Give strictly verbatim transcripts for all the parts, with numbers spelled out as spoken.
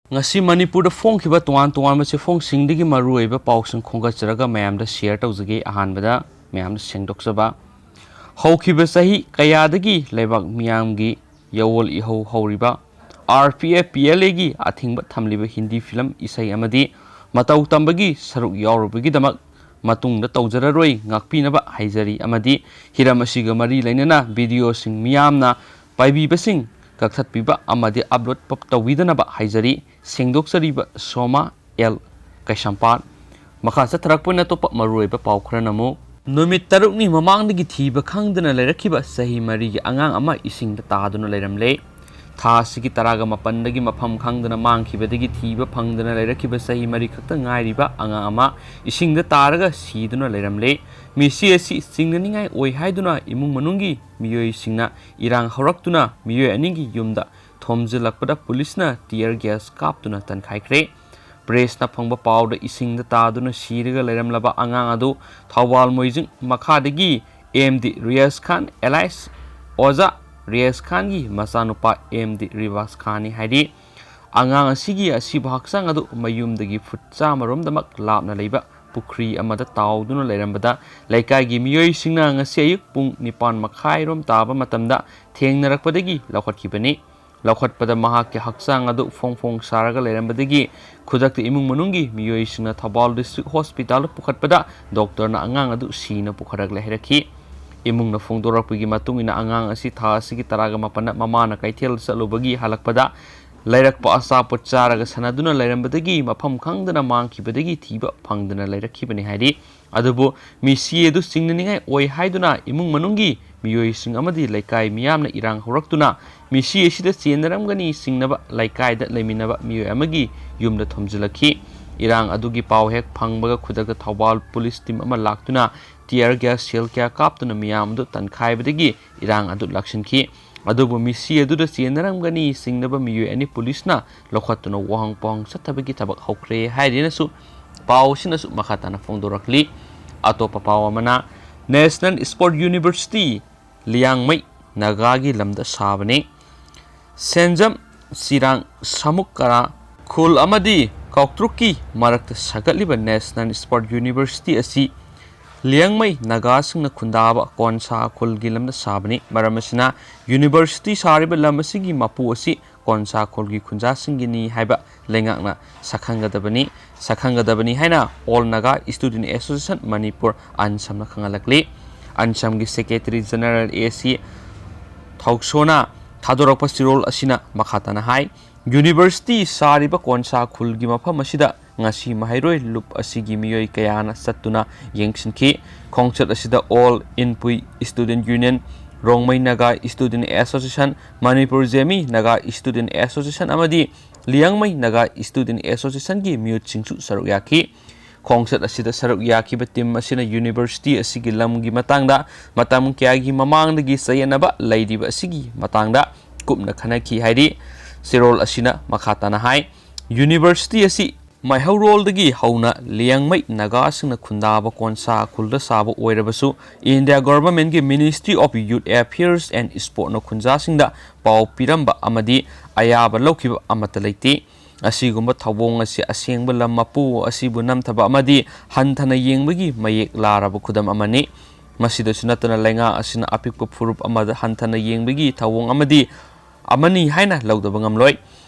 ꯉꯁꯤ ꯃꯅꯤꯄꯨꯔꯗ ꯐꯣꯡꯈꯤꯕ ꯇꯣꯉꯥꯟ ꯇꯣꯉꯥꯟꯕ ꯆꯦꯐꯣꯡꯁꯤꯡꯗꯒꯤ ꯃꯔꯨꯑꯣꯏꯕ ꯄꯥꯎꯁꯤꯡ ꯈꯣꯝꯒꯠꯆꯔꯒ ꯃꯌꯥꯝꯗ ꯁꯤꯌꯔ ꯇꯧꯖꯒꯦ꯫ ꯑꯍꯥꯟꯕꯗ ꯃꯌꯥꯝꯗ ꯁꯦꯡꯗꯣꯛꯆꯕ꯫ ꯍꯧꯈꯤꯕ ꯆꯍꯤ ꯀꯌꯥꯗꯒꯤ ꯂꯩꯕꯥꯛ ꯃꯤꯌꯥꯝꯒꯤ ꯌꯥꯑꯣꯜ ꯏꯍꯧ ꯍꯧꯔꯤꯕ R P F P L ꯑꯦꯒꯤ ꯑꯊꯤꯡꯕ ꯊꯝꯂꯤꯕ ꯍꯤꯟꯗꯤ ꯐꯤꯂꯝ, ꯏꯁꯩ ꯑꯃꯗꯤ ꯃꯇꯧ ꯇꯝꯕꯒꯤ ꯁꯔꯨꯛ ꯌꯥꯎꯔꯨꯕꯒꯤꯗꯃꯛ ꯃꯇꯨꯡꯗ ꯇꯧꯖꯔꯔꯣꯏ, ꯉꯥꯛꯄꯤꯅꯕ ꯍꯥꯏꯖꯔꯤ ꯑꯃꯗꯤ ꯍꯤꯔꯝ ꯑꯁꯤꯒ ꯃꯔꯤ ꯂꯩꯅꯅ ꯚꯤꯗꯤꯑꯣꯁꯤꯡ ꯃꯤꯌꯥꯝꯅ ꯄꯥꯏꯕꯤꯕꯁꯤꯡ ꯀꯛꯊꯠꯄꯤꯕ ꯑꯃꯗꯤ ꯑꯞꯂꯣꯗ ꯇꯧꯕꯤꯗꯅꯕ ꯍꯥꯏꯖꯔꯤ꯫ ꯁꯦꯡꯗꯣꯛꯆꯔꯤꯕ ꯁꯣꯃꯥ ꯑꯦꯜ ꯀꯩꯁꯥꯝꯄꯥꯠ꯫ ꯃꯈꯥ ꯆꯠꯊꯔꯛꯄ ꯑꯣꯏꯅ ꯑꯇꯣꯞꯄ ꯃꯔꯨꯑꯣꯏꯕ ꯄꯥꯎ ꯈꯔꯅ ꯑꯃꯨꯛ, ꯅꯨꯃꯤꯠ ꯇꯔꯨꯛꯅꯤ ꯃꯃꯥꯡꯗꯒꯤ ꯊꯤꯕ ꯈꯪꯗꯅ ꯂꯩꯔꯛꯈꯤꯕ ꯆꯍꯤ ꯃꯔꯤꯒꯤ ꯑꯉꯥꯡ ꯑꯃ ꯏꯁꯤꯡꯗ ꯇꯥꯗꯨꯅ ꯂꯩꯔꯝꯂꯦ꯫ ꯊꯥ ꯑꯁꯤꯒꯤ ꯇꯔꯥꯒ ꯃꯥꯄꯟꯗꯒꯤ ꯃꯐꯝ ꯈꯪꯗꯅ ꯃꯥꯡꯈꯤꯕꯗꯒꯤ ꯊꯤꯕ ꯐꯪꯗꯅ ꯂꯩꯔꯛꯈꯤꯕ ꯆꯍꯤ ꯃꯔꯤ ꯈꯛꯇ ꯉꯥꯏꯔꯤꯕ ꯑꯉꯥꯡ ꯑꯃ ꯏꯁꯤꯡꯗ ꯇꯥꯔꯒ ꯁꯤꯗꯨꯅ ꯂꯩꯔꯝꯂꯦ꯫ ꯃꯤꯁꯤ ꯑꯁꯤ ꯆꯤꯡꯅꯅꯤꯡꯉꯥꯏ ꯑꯣꯏ ꯍꯥꯏꯗꯨꯅ ꯏꯃꯨꯡ ꯃꯅꯨꯡꯒꯤ ꯃꯤꯑꯣꯏꯁꯤꯡꯅ ꯏꯔꯥꯡ ꯍꯧꯔꯛꯇꯨꯅ ꯃꯤꯑꯣꯏ ꯑꯅꯤꯒꯤ ꯌꯨꯝꯗ ꯊꯣꯝꯖꯤꯜꯂꯛꯄꯗ ꯄꯨꯂꯤꯁꯅ tear gas ꯀꯥꯞꯇꯨꯅ ꯇꯟꯈꯥꯏꯈ꯭ꯔꯦ꯫ ꯄ꯭ꯔꯦꯁꯅ ꯐꯪꯕ ꯄꯥꯎꯗ ꯏꯁꯤꯡꯗ ꯇꯥꯗꯨꯅ ꯁꯤꯔꯒ ꯂꯩꯔꯝꯂꯕ ꯑꯉꯥꯡ ꯑꯗꯨ ꯊꯧꯕꯥꯜ ꯃꯣꯏꯖꯤꯡ ꯃꯈꯥꯗꯒꯤ ꯑꯦꯝ ꯗꯤ ꯔꯤꯌꯥꯖ ꯈꯥꯟ alias ꯑꯣꯖꯥ ꯔꯤꯌꯥꯖ ꯈꯥꯟꯒꯤ ꯃꯆꯥꯅꯨꯄꯥ ꯑꯦꯝ ꯗꯤ ꯔꯤꯕꯥꯖ ꯈꯥꯟꯅꯤ ꯍꯥꯏꯔꯤ꯫ ꯑꯉꯥꯡ ꯑꯁꯤꯒꯤ ꯑꯁꯤꯕ ꯍꯛꯆꯥꯡ ꯑꯗꯨ ꯃꯌꯨꯝꯗꯒꯤ ꯐꯨꯠ ꯆꯥꯝꯃꯔꯣꯝꯗꯃꯛ ꯂꯥꯞꯅ ꯂꯩꯕ ꯄꯨꯈ꯭ꯔꯤ ꯑꯃꯗ ꯇꯥꯎꯗꯨꯅ ꯂꯩꯔꯝꯕꯗ ꯂꯩꯀꯥꯏꯒꯤ ꯃꯤꯑꯣꯏꯁꯤꯡꯅ ꯉꯁꯤ ꯑꯌꯨꯛ ꯄꯨꯡ ꯅꯤꯄꯥꯟ ꯃꯈꯥꯏꯔꯣꯝ ꯇꯥꯕ ꯃꯇꯝꯗ ꯊꯦꯡꯅꯔꯛꯄꯗꯒꯤ ꯂꯧꯈꯠꯈꯤꯕꯅꯤ꯫ ꯂꯧꯈꯠꯄꯗ ꯃꯍꯥꯛꯀꯤ ꯍꯛꯆꯥꯡ ꯑꯗꯨ ꯐꯣꯡ ꯐꯣꯡ ꯁꯥꯔꯒ ꯂꯩꯔꯝꯕꯗꯒꯤ ꯈꯨꯗꯛꯇ ꯏꯃꯨꯡ ꯃꯅꯨꯡꯒꯤ ꯃꯤꯑꯣꯏꯁꯤꯡꯅ ꯊꯧꯕꯥꯜ district hospitalꯗ ꯄꯨꯈꯠꯄꯗ ꯗꯣꯛꯇꯔꯅ ꯑꯉꯥꯡ ꯑꯗꯨ ꯁꯤꯅ ꯄꯨꯈꯠꯂꯛꯂꯦ ꯍꯥꯏꯔꯛꯈꯤ꯫ ꯏꯃꯨꯡꯅ ꯐꯣꯡꯗꯣꯔꯛꯄꯒꯤ ꯃꯇꯨꯡ ꯏꯟꯅ ꯑꯉꯥꯡ ꯑꯁꯤ ꯊꯥ ꯑꯁꯤꯒꯤ ꯇꯔꯥꯒ ꯃꯥꯄꯟꯗ ꯃꯃꯥꯅ ꯀꯩꯊꯦꯜ ꯆꯠꯂꯨꯕꯒꯤ ꯍꯜꯂꯛꯄꯗ ꯂꯩꯔꯛꯄ ꯑꯆꯥꯄꯣꯠ ꯆꯥꯔꯒ ꯁꯥꯟꯅꯗꯨꯅ ꯂꯩꯔꯝꯕꯗꯒꯤ ꯃꯐꯝ ꯈꯪꯗꯅ ꯃꯥꯡꯈꯤꯕꯗꯒꯤ ꯊꯤꯕ ꯐꯪꯗꯅ ꯂꯩꯔꯛꯈꯤꯕꯅꯤ ꯍꯥꯏꯔꯤ꯫ ꯑꯗꯨꯕꯨ ꯃꯤꯁꯤ ꯑꯗꯨ ꯆꯤꯡꯅꯅꯤꯡꯉꯥꯏ ꯑꯣꯏ ꯍꯥꯏꯗꯨꯅ ꯏꯃꯨꯡ ꯃꯅꯨꯡꯒꯤ ꯃꯤꯑꯣꯏꯁꯤꯡ ꯑꯃꯗꯤ ꯂꯩꯀꯥꯏ ꯃꯤꯌꯥꯝꯅ ꯏꯔꯥꯡ ꯍꯧꯔꯛꯇꯨꯅ ꯃꯤꯁꯤ ꯑꯁꯤꯗ ꯆꯦꯟꯅꯔꯝꯒꯅꯤ ꯆꯤꯡꯅꯕ ꯂꯩꯀꯥꯏꯗ ꯂꯩꯃꯤꯟꯅꯕ ꯃꯤꯑꯣꯏ ꯑꯃꯒꯤ ꯌꯨꯝꯗ ꯊꯣꯝꯖꯤꯜꯂꯛꯈꯤ꯫ ꯏꯔꯥꯡ ꯑꯗꯨꯒꯤ ꯄꯥꯎ ꯍꯦꯛ ꯐꯪꯕꯒ ꯈꯨꯗꯛꯇ ꯊꯧꯕꯥꯜ ꯄꯨꯂꯤꯁ ꯇꯤꯝ ꯑꯃ ꯂꯥꯛꯇꯨꯅ tear gas shell ꯀꯌꯥ ꯀꯥꯞꯇꯨꯅ ꯃꯤꯌꯥꯝ ꯑꯗꯨ ꯇꯟꯈꯥꯏꯕꯗꯒꯤ ꯏꯔꯥꯡ ꯑꯗꯨ ꯂꯥꯛꯁꯤꯟꯈꯤ꯫ ꯑꯗꯨꯕꯨ ꯃꯤꯁꯤ ꯑꯗꯨꯗ ꯆꯦꯟꯅꯔꯝꯒꯅꯤ ꯆꯤꯡꯅꯕ ꯃꯤꯑꯣꯏ ꯑꯅꯤ ꯄꯨꯂꯤꯁꯅ ꯂꯧꯈꯠꯇꯨꯅ ꯋꯥꯍꯪ ꯄꯥꯎꯍꯪ ꯆꯠꯊꯕꯒꯤ ꯊꯕꯛ ꯍꯧꯈ꯭ꯔꯦ ꯍꯥꯏꯔꯤꯅꯁꯨ ꯄꯥꯎ ꯑꯁꯤꯅꯁꯨ ꯃꯈꯥ ꯇꯥꯅ ꯐꯣꯡꯗꯣꯔꯛꯂꯤ꯫ ꯑꯇꯣꯞꯄ ꯄꯥꯎ ꯑꯃꯅ, National Sport University ꯂꯤꯌꯥꯡꯃꯩ ꯅꯥꯒꯥꯒꯤ ꯂꯝꯗ ꯁꯥꯕꯅꯤ꯫ ꯁꯦꯟꯖꯝ, ꯆꯤꯔꯥꯡ, ꯁꯃꯨꯛ ꯀꯔꯥ, ꯈꯨꯜ ꯑꯃꯗꯤ ꯀꯥꯎꯇ꯭ꯔꯨꯛꯀꯤ ꯃꯔꯛꯇ ꯁꯥꯒꯠꯂꯤꯕ National Sport University ꯑꯁꯤ ꯂꯤꯌꯥꯡꯃꯩ ꯅꯥꯒꯥꯁꯤꯡꯅ ꯈꯨꯟꯗꯥꯕ ꯀꯣꯟꯁꯥ ꯈꯨꯜꯒꯤ ꯂꯝꯗ ꯁꯥꯕꯅꯤ꯫ ꯃꯔꯝ ꯑꯁꯤꯅ university ꯁꯥꯔꯤꯕ ꯂꯝ ꯑꯁꯤꯒꯤ ꯃꯄꯨ ꯑꯁꯤ ꯀꯣꯟꯁꯥ ꯈꯨꯜꯒꯤ ꯈꯨꯟꯖꯥꯁꯤꯡꯒꯤꯅꯤ ꯍꯥꯏꯕ ꯂꯩꯉꯥꯛꯅ ꯁꯛꯈꯪꯒꯗꯕꯅꯤ, ꯁꯛꯈꯪꯒꯗꯕꯅꯤ ꯍꯥꯏꯅ All Naga Student Association Manipur, ꯑꯟꯁꯝꯅ ꯈꯪꯍꯜꯂꯛꯂꯤ꯫ ꯑꯟꯁꯝꯒꯤ Secretary General A C ꯊꯧꯁꯣꯅ ꯊꯥꯗꯣꯔꯛꯄ ꯆꯦꯔꯣꯜ ꯑꯁꯤꯅ ꯃꯈꯥ ꯇꯥꯅ ꯍꯥꯏ, University ꯁꯥꯔꯤꯕ ꯀꯣꯟꯁꯥ ꯈꯨꯜꯒꯤ ꯃꯐꯝ ꯑꯁꯤꯗ ꯉꯁꯤ ꯃꯍꯩꯔꯣꯏ ꯂꯨꯞ ꯑꯁꯤꯒꯤ ꯃꯤꯑꯣꯏ ꯀꯌꯥꯅ ꯆꯠꯇꯨꯅ ꯌꯦꯡꯁꯤꯟꯈꯤ꯫ ꯈꯣꯡꯆꯠ ꯑꯁꯤꯗ All Inpui Student Union, Rongmei Naga Student Association, Manipur ꯖꯦꯃꯤ Naga Student Association ꯑꯃꯗꯤ ꯂꯤꯌꯥꯡꯃꯩ ꯅꯥꯒꯥ Student Associationꯒꯤ ꯃꯤꯍꯨꯠꯁꯤꯡꯁꯨ ꯁꯔꯨꯛ ꯌꯥꯈꯤ꯫ ꯈꯣꯡꯆꯠ ꯑꯁꯤꯗ ꯁꯔꯨꯛ ꯌꯥꯈꯤꯕ team ꯑꯁꯤꯅ university ꯑꯁꯤꯒꯤ ꯂꯝꯒꯤ ꯃꯇꯥꯡꯗ ꯃꯇꯝ ꯀꯌꯥꯒꯤ ꯃꯃꯥꯡꯗꯒꯤ ꯆꯌꯦꯠꯅꯕ ꯂꯩꯔꯤꯕ ꯑꯁꯤꯒꯤ ꯃꯇꯥꯡꯗ ꯀꯨꯞꯅ ꯈꯟꯅꯈꯤ ꯍꯥꯏꯔꯤ꯫ ꯆꯦꯔꯣꯜ ꯑꯁꯤꯅ ꯃꯈꯥ ꯇꯥꯅ ꯍꯥꯏ, university ꯑꯁꯤ ꯃꯩꯍꯧꯔꯣꯜꯗꯒꯤ ꯍꯧꯅ ꯂꯤꯌꯥꯡꯃꯩ ꯅꯥꯒꯥꯁꯤꯡꯅ ꯈꯨꯟꯗꯥꯕ ꯀꯣꯟꯁꯥ ꯈꯨꯜꯗ ꯁꯥꯕ ꯑꯣꯏꯔꯕꯁꯨ, India Governmentꯀꯤ Ministry of Youth Affairs and Sportꯅ ꯈꯨꯟꯖꯥꯁꯤꯡꯗ ꯄꯥꯎ ꯄꯤꯔꯝꯕ ꯑꯃꯗꯤ ꯑꯌꯥꯕ ꯂꯧꯈꯤꯕ ꯑꯃꯠꯇ ꯂꯩꯇꯦ꯫ ꯑꯁꯤꯒꯨꯝꯕ ꯊꯧꯑꯣꯡ ꯑꯁꯤ ꯑꯁꯦꯡꯕ ꯂꯝ ꯃꯄꯨ ꯑꯁꯤꯕꯨ ꯅꯝꯊꯕ ꯑꯃꯗꯤ ꯍꯟꯊꯅ ꯌꯦꯡꯕꯒꯤ ꯃꯌꯦꯛ ꯂꯥꯔꯕ ꯈꯨꯗꯝ ꯑꯃꯅꯤ꯫ ꯃꯁꯤꯗꯁꯨ ꯅꯠꯇꯅ, ꯂꯩꯉꯥꯛ ꯑꯁꯤꯅ ꯑꯄꯤꯛꯄ ꯐꯨꯔꯨꯞ ꯑꯃꯗ ꯍꯟꯊꯅ ꯌꯦꯡꯕꯒꯤ ꯊꯧꯑꯣꯡ ꯑꯃꯗꯤ ꯑꯃꯅꯤ ꯍꯥꯏꯅ ꯂꯧꯗꯕ ꯉꯝꯂꯣꯏ꯫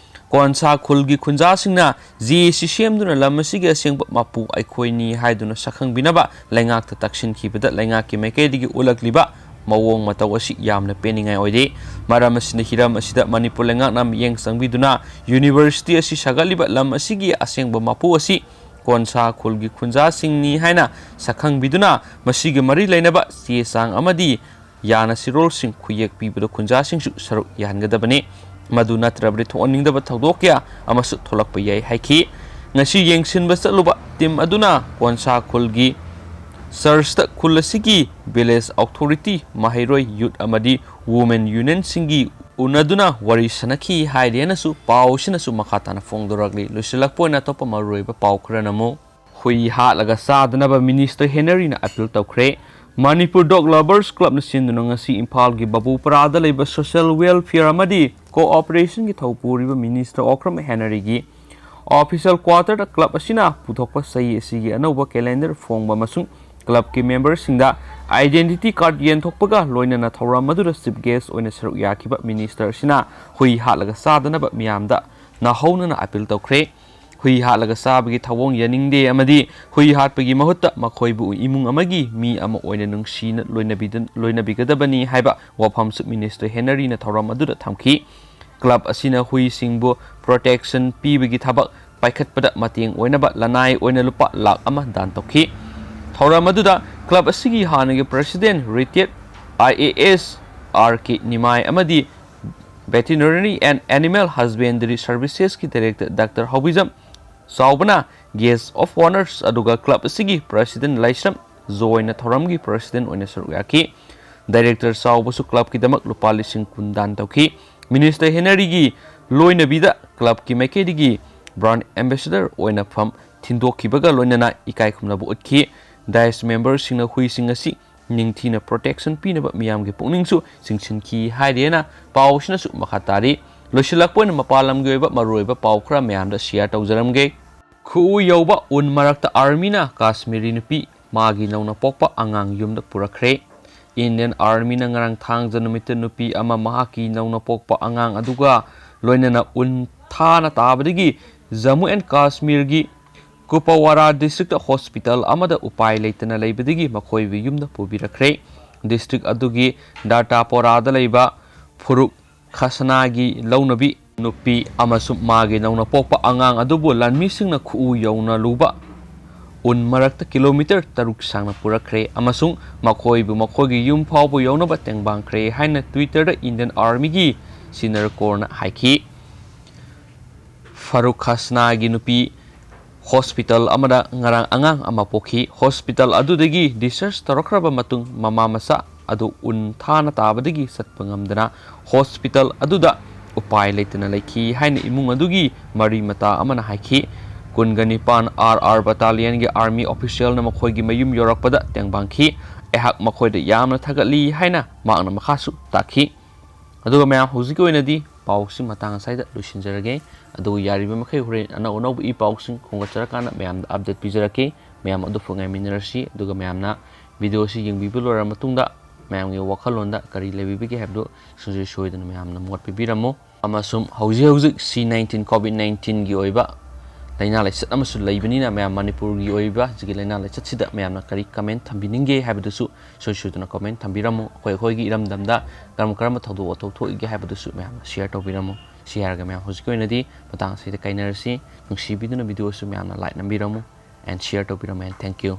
ꯀꯣꯟꯁꯥ ꯈꯨꯜꯒꯤ ꯈꯨꯟꯖꯥꯁꯤꯡꯅ J C ꯁꯦꯝꯗꯨꯅ ꯂꯝ ꯑꯁꯤꯒꯤ ꯑꯁꯦꯡꯕ ꯃꯄꯨ ꯑꯩꯈꯣꯏꯅꯤ ꯍꯥꯏꯗꯨꯅ ꯁꯛꯈꯪꯕꯤꯅꯕ ꯂꯩꯉꯥꯛꯇ ꯇꯛꯁꯤꯟꯈꯤꯕꯗ ꯂꯩꯉꯥꯛꯀꯤ ꯃꯥꯏꯀꯩꯗꯒꯤ ꯎꯠꯂꯛꯂꯤꯕ ꯃꯑꯣꯡ ꯃꯇꯧ ꯑꯁꯤ ꯌꯥꯝꯅ ꯄꯦꯟꯅꯤꯡꯉꯥꯏ ꯑꯣꯏꯔꯤ꯫ ꯃꯔꯝ ꯑꯁꯤꯅ, ꯍꯤꯔꯝ ꯑꯁꯤꯗ ꯃꯅꯤꯄꯨꯔ ꯂꯩꯉꯥꯛꯅ ꯃꯤꯠꯌꯦꯡ ꯆꯪꯕꯤꯗꯨꯅ university ꯑꯁꯤ ꯁꯥꯒꯠꯂꯤꯕ ꯂꯝ ꯑꯁꯤꯒꯤ ꯑꯁꯦꯡꯕ ꯃꯄꯨ ꯑꯁꯤ ꯀꯣꯟꯁꯥ ꯈꯨꯜꯒꯤ ꯈꯨꯟꯖꯥꯁꯤꯡꯅꯤ ꯍꯥꯏꯅ ꯁꯛꯈꯪꯕꯤꯗꯨꯅ ꯃꯁꯤꯒ ꯃꯔꯤ ꯂꯩꯅꯕ ꯆꯦ ꯆꯥꯡ ꯑꯃꯗꯤ ꯌꯥꯅ ꯆꯦꯔꯣꯜꯁꯤꯡ ꯈꯨꯌꯦꯛ ꯄꯤꯕꯗ ꯈꯨꯟꯖꯥꯁꯤꯡꯁꯨ ꯁꯔꯨꯛ ꯌꯥꯍꯟꯒꯗꯕꯅꯤ꯫ ꯃꯗꯨ ꯅꯠꯇ꯭ꯔꯕꯗꯤ ꯊꯣꯛꯍꯟꯅꯤꯡꯗꯕ ꯊꯧꯗꯣꯛ ꯀꯌꯥ ꯑꯃꯁꯨ ꯊꯣꯛꯂꯛꯄ ꯌꯥꯏ ꯍꯥꯏꯈꯤ꯫ ꯉꯁꯤ ꯌꯦꯡꯁꯤꯟꯕ ꯆꯠꯂꯨꯕ team ꯑꯗꯨꯅ ꯀꯣꯟꯁꯥ ꯈꯨꯜꯒꯤ churchꯇ ꯈꯨꯜ ꯑꯁꯤꯒꯤ village authority, ꯃꯍꯩꯔꯣꯏ, youth ꯑꯃꯗꯤ women unionꯁꯤꯡꯒꯤ ꯎꯅꯗꯨꯅ ꯋꯥꯔꯤ ꯁꯥꯟꯅꯈꯤ ꯍꯥꯏꯔꯦꯅꯁꯨ ꯄꯥꯎ ꯑꯁꯤꯅꯁꯨ ꯃꯈꯥ ꯇꯥꯅ ꯐꯣꯡꯗꯣꯔꯛꯂꯤ꯫ ꯂꯣꯏꯁꯤꯜꯂꯛꯄ ꯑꯣꯏꯅ ꯑꯇꯣꯞꯄ ꯃꯔꯨꯑꯣꯏꯕ ꯄꯥꯎ ꯈꯔꯅ ꯑꯃꯨꯛ, ꯍꯨꯏ ꯍꯥꯠꯂꯒ ꯆꯥꯗꯅꯕ Minister ꯍꯦꯅꯔꯤꯅ appeal ꯇꯧꯈ꯭ꯔꯦ꯫ ꯃꯅꯤꯄꯨꯔ Dog Lovers Clubꯅ ꯁꯤꯟꯗꯨꯅ ꯉꯁꯤ ꯏꯝꯐꯥꯜꯒꯤ ꯕꯕꯨꯄꯔꯥꯗ ꯂꯩꯕ social welfare ꯑꯃꯗꯤ cooperationꯒꯤ ꯊꯧꯄꯨꯔꯤꯕ Minister ꯑꯣꯀ꯭ꯔꯝ ꯍꯦꯅꯔꯤꯒꯤ Official quarterꯗ club ꯑꯁꯤꯅ ꯄꯨꯊꯣꯛꯄ ꯆꯍꯤ ꯑꯁꯤꯒꯤ ꯑꯅꯧꯕ calendar ꯐꯣꯡꯕ ꯑꯃꯁꯨꯡ clubꯀꯤ memberꯁꯤꯡꯗ identity card ꯌꯦꯟꯊꯣꯛꯄꯒ ꯂꯣꯏꯅꯅ ꯊꯧꯔꯝ ꯑꯗꯨꯗ chief guest ꯑꯣꯏꯅ ꯁꯔꯨꯛ ꯌꯥꯈꯤꯕ minister ꯑꯁꯤꯅ ꯍꯨꯏ ꯍꯥꯠꯂꯒ ꯆꯥꯗꯅꯕ ꯃꯤꯌꯥꯝꯗ ꯅꯧꯍꯧꯅꯅ appeal ꯇꯧꯈ꯭ꯔꯦ꯫ ꯍꯨꯏ ꯍꯥꯠꯂꯒ ꯆꯥꯕꯒꯤ ꯊꯧꯑꯣꯡ ꯌꯥꯅꯤꯡꯗꯦ ꯑꯃꯗꯤ ꯍꯨꯏ ꯍꯥꯠꯄꯒꯤ ꯃꯍꯨꯠꯇ ꯃꯈꯣꯏꯕꯨ ꯏꯃꯨꯡ ꯑꯃꯒꯤ ꯃꯤ ꯑꯃ ꯑꯣꯏꯅ ꯅꯨꯡꯁꯤꯅ ꯂꯣꯏꯅꯕꯤꯗ-, ꯂꯣꯏꯅꯕꯤꯒꯗꯕꯅꯤ ꯍꯥꯏꯕ ꯋꯥꯐꯝꯁꯨ minister ꯍꯦꯅꯔꯤꯅ ꯊꯧꯔꯝ ꯑꯗꯨꯗ ꯊꯝꯈꯤ꯫ Club ꯑꯁꯤꯅ ꯍꯨꯏꯁꯤꯡꯕꯨ protection ꯄꯤꯕꯒꯤ ꯊꯕꯛ ꯄꯥꯏꯈꯠꯄꯗ ꯃꯇꯦꯡ ꯑꯣꯏꯅꯕ ꯂꯅꯥꯏ ꯑꯣꯏꯅ ꯂꯨꯄꯥ ꯂꯥꯈ ꯑꯃ ꯗꯥꯟ ꯇꯧꯈꯤ꯫ ꯊꯧꯔꯝ ꯑꯗꯨꯗ club ꯑꯁꯤꯒꯤ ꯍꯥꯟꯅꯒꯤ president, retired I A S R K ꯅꯤꯃꯥꯏ ꯑꯃꯗꯤ Veterinary and Animal Husbandry Servicesꯀꯤ director Doctor ꯍꯧꯕꯤꯖꯝ ꯆꯥꯎꯕꯅ guest of honours, ꯑꯗꯨꯒ club ꯑꯁꯤꯒꯤ president ꯂꯥꯏꯁ꯭ꯔꯝ ꯖꯣꯏꯅ ꯊꯧꯔꯝꯒꯤ president ꯑꯣꯏꯅ ꯁꯔꯨꯛ ꯌꯥꯈꯤ꯫ Director ꯆꯥꯎꯕꯁꯨ clubꯀꯤꯗꯃꯛ ꯂꯨꯄꯥ ꯂꯤꯁꯤꯡ ꯀꯨꯟ ꯗꯥꯟ ꯇꯧꯈꯤ꯫ Minister ꯍꯦꯅꯔꯤꯒꯤ ꯂꯣꯏꯅꯕꯤꯗ clubꯀꯤ ꯃꯥꯏꯀꯩꯗꯒꯤ brand ambassador ꯑꯣꯏꯅ ꯐꯝ ꯊꯤꯟꯗꯣꯛꯈꯤꯕꯒ ꯂꯣꯏꯅꯅ ꯏꯀꯥꯏ ꯈꯨꯝꯅꯕ ꯎꯠꯈꯤ꯫ Dais memberꯁꯤꯡꯅ ꯍꯨꯏꯁꯤꯡ ꯑꯁꯤ ꯅꯤꯡꯊꯤꯅ protection ꯄꯤꯅꯕ ꯃꯤꯌꯥꯝꯒꯤ ꯄꯨꯛꯅꯤꯡꯁꯨ ꯆꯤꯡꯁꯤꯟꯈꯤ ꯍꯥꯏꯔꯦꯅ ꯄꯥꯎ ꯑꯁꯤꯅꯁꯨ ꯃꯈꯥ ꯇꯥꯔꯤ꯫ ꯂꯣꯏꯁꯤꯜꯂꯛꯄ ꯑꯣꯏꯅ ꯃꯄꯥꯟ ꯂꯝꯒꯤ ꯑꯣꯏꯕ ꯃꯔꯨꯑꯣꯏꯕ ꯄꯥꯎ ꯈꯔ ꯃꯌꯥꯝꯗ share ꯇꯧꯖꯔꯝꯒꯦ꯫ ꯈꯨꯎ ꯌꯧꯕ ꯎꯟ ꯃꯔꯛꯇ armyꯅ Kashmiri ꯅꯨꯄꯤ ꯃꯥꯒꯤ ꯅꯧꯅ ꯄꯣꯛꯄ ꯑꯉꯥꯡ ꯌꯨꯝꯗ ꯄꯨꯔꯛꯈ꯭ꯔꯦ꯫ Indian Armyꯅ ꯉꯔꯥꯡ ꯊꯥꯡꯖ ꯅꯨꯃꯤꯠꯇ ꯅꯨꯄꯤ ꯑꯃ ꯃꯍꯥꯛꯀꯤ ꯅꯧꯅ ꯄꯣꯛꯄ ꯑꯉꯥꯡ ꯑꯗꯨꯒ ꯂꯣꯏꯅꯅ ꯎꯟ ꯊꯥꯅ ꯇꯥꯕꯗꯒꯤ Jammu and Kashmirꯒꯤ ꯀꯨꯄꯋꯥꯔꯥ districtꯇ hospital ꯑꯃꯗ ꯎꯄꯥꯏ ꯂꯩꯇꯅ ꯂꯩꯕꯗꯒꯤ ꯃꯈꯣꯏꯕꯨ ꯌꯨꯝꯗ ꯄꯨꯕꯤꯔꯛꯈ꯭ꯔꯦ꯫ District ꯑꯗꯨꯒꯤ ꯗꯥꯇꯥꯄꯣꯔꯥꯗ ꯂꯩꯕ ꯐꯨꯔꯨꯛ ꯈꯁꯅꯥꯒꯤ ꯂꯧꯅꯕꯤ ꯅꯨꯄꯤ ꯑꯃꯁꯨꯡ ꯃꯥꯒꯤ ꯅꯧꯅ ꯄꯣꯛꯄ ꯑꯉꯥꯡ ꯑꯗꯨꯕꯨ ꯂꯥꯟꯃꯤꯁꯤꯡꯅ ꯈꯨꯎ ꯌꯧꯅ ꯂꯨꯕ ꯎꯟ ꯃꯔꯛꯇ kilometre ꯇꯔꯨꯛ ꯁꯥꯡꯅ ꯄꯨꯔꯛꯈ꯭ꯔꯦ ꯑꯃꯁꯨꯡ ꯃꯈꯣꯏꯕꯨ ꯃꯈꯣꯏꯒꯤ ꯌꯨꯝ ꯐꯥꯎꯕ ꯌꯧꯅꯕ ꯇꯦꯡꯕꯥꯡꯈ꯭ꯔꯦ ꯍꯥꯏꯅ Twitterꯗ Indian Armyꯒꯤ senior corpsꯅ ꯍꯥꯏꯈꯤ꯫ ꯐꯥꯔꯨꯛ ꯈꯁꯅꯥꯒꯤ ꯅꯨꯄꯤ hospital ꯑꯃꯗ ꯉꯔꯥꯡ ꯑꯉꯥꯡ ꯑꯃ ꯄꯣꯛꯈꯤ꯫ Hospital ꯑꯗꯨꯗꯒꯤ discharge ꯇꯧꯔꯛꯈ꯭ꯔꯕ ꯃꯇꯨꯡ ꯃꯃꯥ ꯃꯆꯥ ꯑꯗꯨ ꯎꯟ ꯊꯥꯅ ꯇꯥꯕꯗꯒꯤ ꯆꯠꯄ ꯉꯝꯗꯅ hospital ꯑꯗꯨꯗ ꯎꯄꯥꯏ ꯂꯩꯇꯅ ꯂꯩꯈꯤ ꯍꯥꯏꯅ ꯏꯃꯨꯡ ꯑꯗꯨꯒꯤ ꯃꯔꯤ ꯃꯇꯥ ꯑꯃꯅ ꯍꯥꯏꯈꯤ꯫ ꯀꯨꯟꯒ ꯅꯤꯄꯥꯟ R R battalionꯒꯤ army officialꯅ ꯃꯈꯣꯏꯒꯤ ꯃꯌꯨꯝ ꯌꯧꯔꯛꯄꯗ ꯇꯦꯡꯕꯥꯡꯈꯤ꯫ ꯑꯩꯍꯥꯛ ꯃꯈꯣꯏꯗ ꯌꯥꯝꯅ ꯊꯥꯒꯠꯂꯤ ꯍꯥꯏꯅ ꯃꯍꯥꯛꯅ ꯃꯈꯥꯁꯨ ꯇꯥꯛꯈꯤ꯫ ꯑꯗꯨꯒ ꯃꯌꯥꯝ, ꯍꯧꯖꯤꯛꯀꯤ ꯑꯣꯏꯅꯗꯤ ꯄꯥꯎꯁꯤ ꯃꯇꯥꯡ ꯑꯁ꯭ꯋꯥꯏꯗ ꯂꯣꯏꯁꯤꯟꯖꯔꯒꯦ꯫ ꯑꯗꯨꯒ ꯌꯥꯔꯤꯕ ꯃꯈꯩ ꯍꯣꯔꯦꯟ ꯑꯅꯧ ꯑꯅꯧꯕ ꯏ ꯄꯥꯎꯁꯤꯡ ꯈꯣꯝꯒꯠꯆꯔꯀꯥꯟꯗ ꯃꯌꯥꯝꯗ update ꯄꯤꯖꯔꯛꯀꯦ꯫ ꯃꯌꯥꯝ ꯑꯗꯨ ꯉꯥꯏꯃꯤꯟꯅꯔꯁꯤ꯫ ꯑꯗꯨꯒ ꯃꯌꯥꯝꯅ video ꯑꯁꯤ ꯌꯦꯡꯕꯤꯕ ꯂꯣꯏꯔꯕ ꯃꯇꯨꯡꯗ ꯃꯌꯥꯝꯒꯤ ꯋꯥꯈꯜꯂꯣꯟꯗ ꯀꯔꯤ ꯂꯩꯕꯤꯕꯒꯦ ꯍꯥꯏꯕꯗꯨ ꯁꯨꯡꯁꯣꯏ ꯁꯣꯏꯗꯅ ꯃꯌꯥꯝꯅ ꯃꯣꯠ ꯄꯤꯕꯤꯔꯝꯃꯨ꯫ ꯑꯃꯁꯨꯡ ꯍꯧꯖꯤꯛ ꯍꯧꯖꯤꯛ C nineteen COVID nineteen ꯒꯤ ꯑꯣꯏꯕ ꯂꯥꯏꯅꯥ ꯂꯥꯏꯆꯠ ꯑꯃꯁꯨ ꯂꯩꯕꯅꯤꯅ ꯃꯌꯥꯝ ꯃꯅꯤꯄꯨꯔꯒꯤ ꯑꯣꯏꯕ ꯍꯧꯖꯤꯛꯀꯤ ꯂꯥꯏꯅꯥ ꯂꯥꯏꯆꯠꯁꯤꯗ ꯃꯌꯥꯝꯅ ꯀꯔꯤ comment ꯊꯝꯕꯤꯅꯤꯡꯒꯦ ꯍꯥꯏꯕꯗꯨꯁꯨ ꯁꯣꯏ ꯁꯣꯏꯗꯅ comment ꯊꯝꯕꯤꯔꯝꯃꯨ꯫ ꯑꯩꯈꯣꯏ ꯑꯩꯈꯣꯏꯒꯤ ꯏꯔꯝꯗꯝꯗ ꯀꯔꯝ ꯀꯔꯝꯕ ꯊꯧꯗꯣꯛ ꯋꯥꯊꯣꯛ ꯊꯣꯛꯏꯒꯦ ꯍꯥꯏꯕꯗꯨꯁꯨ ꯃꯌꯥꯝꯅ share ꯇꯧꯕꯤꯔꯝꯃꯨ꯫ ꯁꯤ ꯍꯥꯏꯔꯒ ꯃꯌꯥꯝ ꯍꯧꯖꯤꯛꯀꯤ ꯑꯣꯏꯅꯗꯤ ꯃꯇꯥꯡ ꯑꯁꯤꯗ ꯀꯥꯏꯅꯔꯁꯤ꯫ ꯅꯨꯡꯁꯤꯕꯤꯗꯨꯅ video ꯑꯁꯨ ꯃꯌꯥꯝꯅ like ꯅꯝꯕꯤꯔꯝꯃꯨ and share ꯇꯧꯕꯤꯔꯝꯃꯨ and thank you꯫